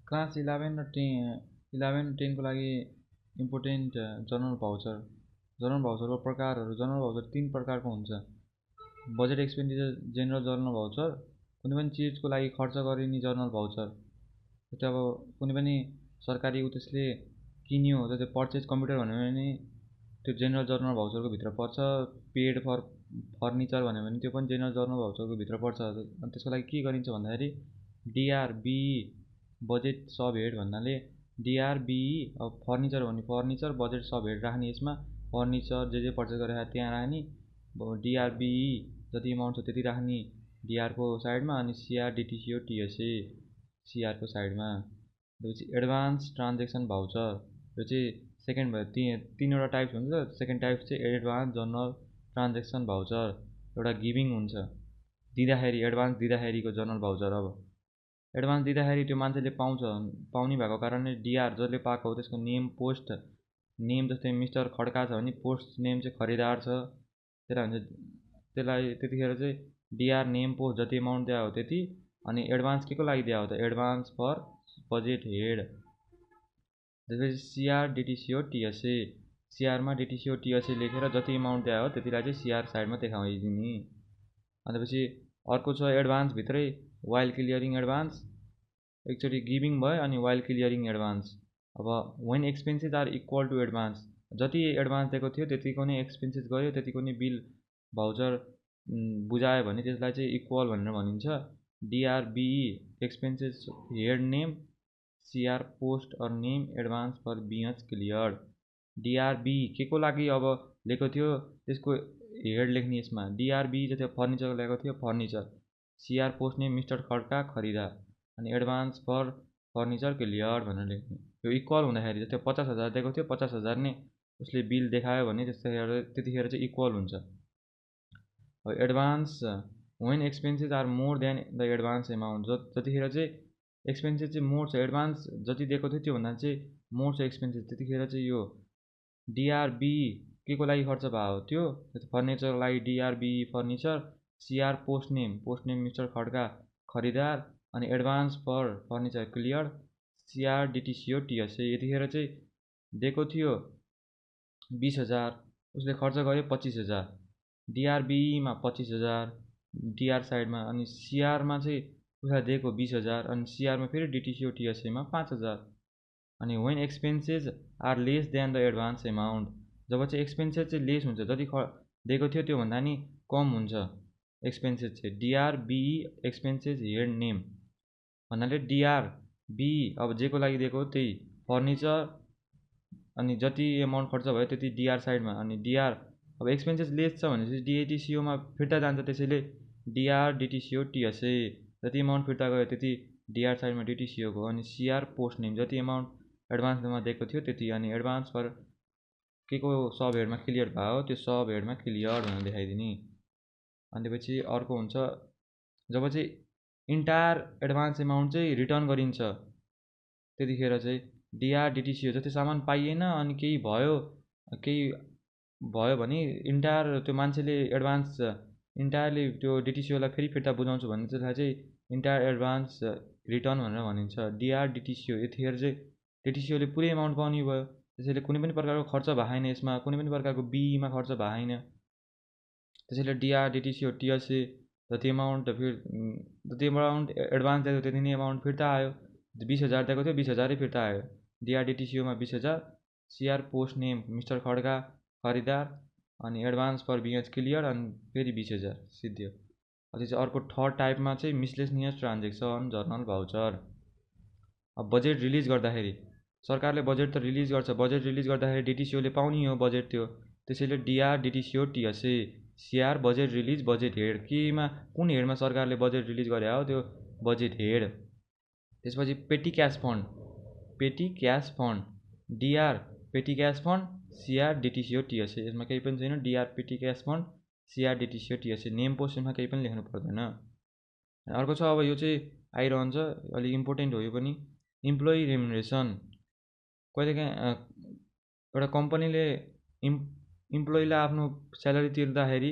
Class 11 को लागि important journal voucher. Journal भाउचरको प्रकारहरू, जर्नल भाउचर 3 प्रकारको हुन्छ। Budget expenditure general journal voucher, कुनै पनि चिजको लागि खर्च गरिने जर्नल भाउचर। त्यो अब कुनै पनि सरकारी उद्देश्यले किन्यो, त्यो पर्चेज कम्प्युटर भन्यो भने त्यो जेनरल जर्नल भाउचरको भित्र पर्छ। पेड फर फर्निचर भन्यो भने त्यो पनि जेनरल जर्नल भाउचरको भित्र पर्छ। अनि त्यसको लागि के गरिन्छ भन्दाखेरि डिआरबिई बजेट सब हेड भन्नाले डिआरबिई अब फर्निचर हो भने फर्निचर बजेट सब हेड राख्ने, यसमा फर्निचर जे पर्चेस गरेर त्यहाँ राख्ने। डिआरबिई जति एमाउन्ट छ त्यति राख्ने डिआरको साइडमा, अनि सिआर डिटिसिओ टिएसए सिआरको साइडमा। त्यसपछि एडभान्स ट्रान्जेक्सन भाउचर, यो चाहिँ सेकेन्ड भयो। तीनवटा टाइप्स हुन्छ। सेकेन्ड टाइप चाहिँ एडभान्स जर्नल ट्रान्जेक्सन भाउचर। एउटा गिभिङ हुन्छ, दिँदाखेरि, एडभान्स दिँदाखेरिको जर्नल भाउचर। अब एडभान्स दिँदाखेरि त्यो मान्छेले पाउने भएको कारणले डिआर जसले पाएको हो त्यसको नेम, पोस्ट नेम, जस्तै मिस्टर खड्का छ भने पोस्ट नेम चाहिँ खरिदार छ, त्यसलाई त्यतिखेर चाहिँ डिआर नेम पोस्ट जति एमाउन्ट दिया हो त्यति। अनि एडभान्स के को लागि दिया हो त, एडभान्स फर बजेट हेड। त्यसपछि सिआर डिटिसिओ टिएसए, सिआरमा डिटिसिओ टिएसए लेखेर जति एमाउन्ट दिया हो त्यतिलाई चाहिँ सिआर साइडमा देखाइदिने। अनि त्यसपछि अर्को छ एडभान्स भित्रै वाइल क्लियरिङ एडभान्स। एकचोटि गिभिङ भयो अनि वाइल क्लियरिङ एडभान्स। अब when expenses are equal to advance, जति एडभान्स दिएको थियो त्यतिको नै एक्सपेन्सेस गऱ्यो, त्यतिको नै बिल भाउचर बुझायो भने त्यसलाई चाहिँ इक्वल भनेर भनिन्छ। DRBE expenses head name, CR post or name advance for BH clear. DRBE के को लागि अब लिएको थियो त्यसको हेड लेख्ने यसमा। डिआरबिई जति फर्निचर ल्याएको थियो furniture, CR post name mister Khadka खरिदार, अनि एडभान्स फर फर्निचर क्लियर भनेर लेख्ने। यो इक्वल हुँदाखेरि जस्तै 50,000 दिएको थियो, 50,000 नै उसले बिल देखायो भने त्यतिखेर चाहिँ इक्वल हुन्छ। अब advance when expenses are more than the advance amount, जतिखेर चाहिँ एक्सपेन्सेस चाहिँ मोर छ, एडभान्स जति दिएको थियो त्योभन्दा चाहिँ मोर छ एक्सपेन्सेस, त्यतिखेर चाहिँ यो डिआरबिई के को लागि खर्च भएको हो त्यो फर्निचरको लागि DRBE furniture, CR post name mister Khadka खरिदार, अनि advance for furniture clear CR DTCO TSA. यतिखेर चाहिँ दिएको थियो 20,000, उसले खर्च गर्यो 25,000। डिआरबिईमा 25,000 डिआर साइडमा, अनि सिआरमा चाहिँ उसलाई दिएको 20,000, अनि सिआरमा फेरि डिटिसिओ टिएसएमा 5,000। अनि when expenses are less than the advance amount, जब चाहिँ एक्सपेन्सेस चाहिँ लेस हुन्छ, जति दिएको थियो त्योभन्दा नि कम हुन्छ एक्सपेन्सेस चाहिँ, डिआरबिई एक्सपेन्सेस हेड नेम भन्नाले डिआरबिई अब जे को लागि दिएको त्यही फर्निचर, अनि जति एमाउन्ट खर्च भयो त्यति डिआर साइडमा। अनि डिआर अब एक्सपेन्सेस लेस छ भनेपछि डिएटिसिओमा फिर्ता जान्छ, त्यसैले डिआर डिटिसिओ टिएसए जति एमाउन्ट फिर्ता गयो त्यति डिआर साइडमा डिटिसिओको। अनि सिआर पोस्ट नेम जति एमाउन्ट एडभान्समा दिएको थियो त्यति, अनि एडभान्स फर के को सब हेडमा क्लियर भयो त्यो सब हेडमा क्लियर भनेर देखाइदिने। अनि त्यसपछि अर्को हुन्छ जब चाहिँ इन्टायर एडभान्स एमाउन्ट चाहिँ रिटर्न गरिन्छ त्यतिखेर चाहिँ डिआर डिटिसिओ जति सामान पाइएन अनि केही भयो भने इन्टायर त्यो मान्छेले एडभान्स इन्टायरली त्यो डिटिसिओलाई फेरि फिर्ता बुझाउँछु भने त्यसलाई चाहिँ इन्टायर एडभान्स रिटर्न भनेर भनिन्छ, डिआर डिटिसिओ। यतिखेर चाहिँ डिटिसिओले पुरै एमाउन्ट पाउने भयो, त्यसैले कुनै पनि प्रकारको खर्च भएन, यसमा कुनै पनि प्रकारको बिईमा खर्च भएन, त्यसैले डिआर डिटिसिओ टिएसए जति एमाउन्ट एडभान्स दिएको त्यति नै एमाउन्ट फिर्ता आयो। 20,000 दिएको थियो 20,000 फिर्ता आयो। डिआर डिटिसिओमा 20,000, CR post name mister Khadka खरिदार, अनि एडभान्स फर बिएच क्लियर, अनि फेरि 20,000 सिद्धियो। अझै चाहिँ अर्को थर्ड टाइपमा चाहिँ मिसलेनियस ट्रान्जेक्सन जर्नल भाउचर। अब बजेट रिलिज गर्दाखेरि सरकारले बजेट त रिलिज गर्छ, बजेट रिलिज गर्दाखेरि डिटिसिओले पाउने हो बजेट त्यो, त्यसैले DR DTCO TSA CR budget release budget head, केमा कुन हेडमा सरकारले बजेट रिलिज गरे हो त्यो बजेट हेड। त्यसपछि petty cash fund DR petty cash fund CR DTCO TSA, यसमा केही पनि छैन, DR petty cash fund CR DTCO TSA, name पोस्टमा केही पनि लेख्नु पर्दैन। अर्को छ अब यो चाहिँ आइरहन्छ, अलिक इम्पोर्टेन्ट हो यो पनि, इम्प्लोइ रेम्युनरेसन। कहिलेकाहीँ एउटा कम्पनीले इम्प्लोइलाई आफ्नो स्यालेरी तिर्दाखेरि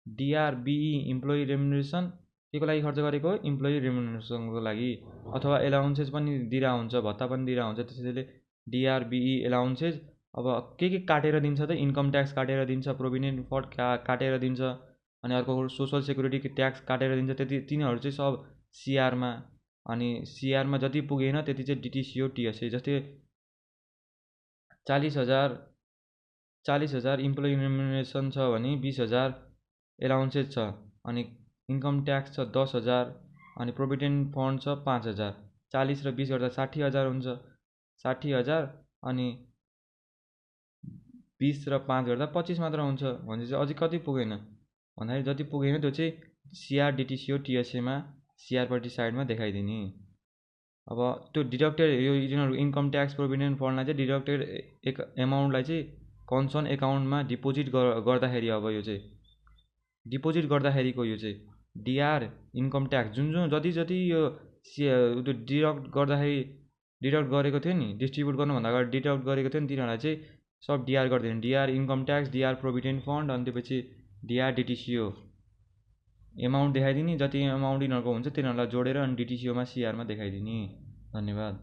डिआरबिई इम्प्लोइ रेम्युनरेसन के को लागि खर्च गरेको? इम्प्लोइ रिम्युनरेसनको लागि, अथवा एलाउन्सेस पनि दिइरहेको हुन्छ, भत्ता पनि दिइरहेको हुन्छ। त्यसैले डिआरबिई एलाउन्सेस अब के काटेर दिन्छ त? इन्कम ट्याक्स काटेर दिन्छ, प्रोभिडेन्ट फन्ड काटेर दिन्छ, अनि अर्को सोसल सेक्युरिटी ट्याक्स काटेर दिन्छ। तिनीहरू चाहिँ सब सिआरमा, अनि सिआरमा जति पुगेन त्यति चाहिँ डिटिसिओ टिएसए। जस्तै 40,000 इम्प्लोइ रिम्युनरेसन छ भने 20,000 एलाउन्सेस छ, अनि इन्कम ट्याक्स छ 10,000, अनि प्रोभिडेन्ट फन्ड छ 5,000। 40 र 20 गर्दा 60,000 हुन्छ। 60,000 अनि 20 र 5 गर्दा 25 मात्र हुन्छ। भनेपछि अझै कति पुगेन भन्दाखेरि जति पुगेन त्यो चाहिँ सिआर डिटिसिओ टिएसएमा सिआरपट्टि साइडमा देखाइदिने। अब त्यो डिडक्टेड यो यिनीहरू इन्कम ट्याक्स प्रोभिडेन्ट फन्डलाई चाहिँ डिडक्टेड एमाउन्टलाई चाहिँ कन्सर्न एकाउन्टमा डिपोजिट गर्दाखेरि, अब यो चाहिँ डिपोजिट गर्दाखेरिको यो चाहिँ डिआर इन्कम ट्याक्स जुन जति यो त्यो डिडक्ट गरेको थियो नि, डिस्ट्रिब्युट गर्नुभन्दा अगाडि डिडक्ट गरेको थियो नि, तिनीहरूलाई चाहिँ सब डिआर गरिदिने। DR income tax, DR provident fund, अनि त्यसपछि डिआर डिटिसिओ एमाउन्ट देखाइदिने। जति एमाउन्ट यिनीहरूको हुन्छ तिनीहरूलाई जोडेर अनि डिटिसिओमा सिआरमा देखाइदिने। धन्यवाद।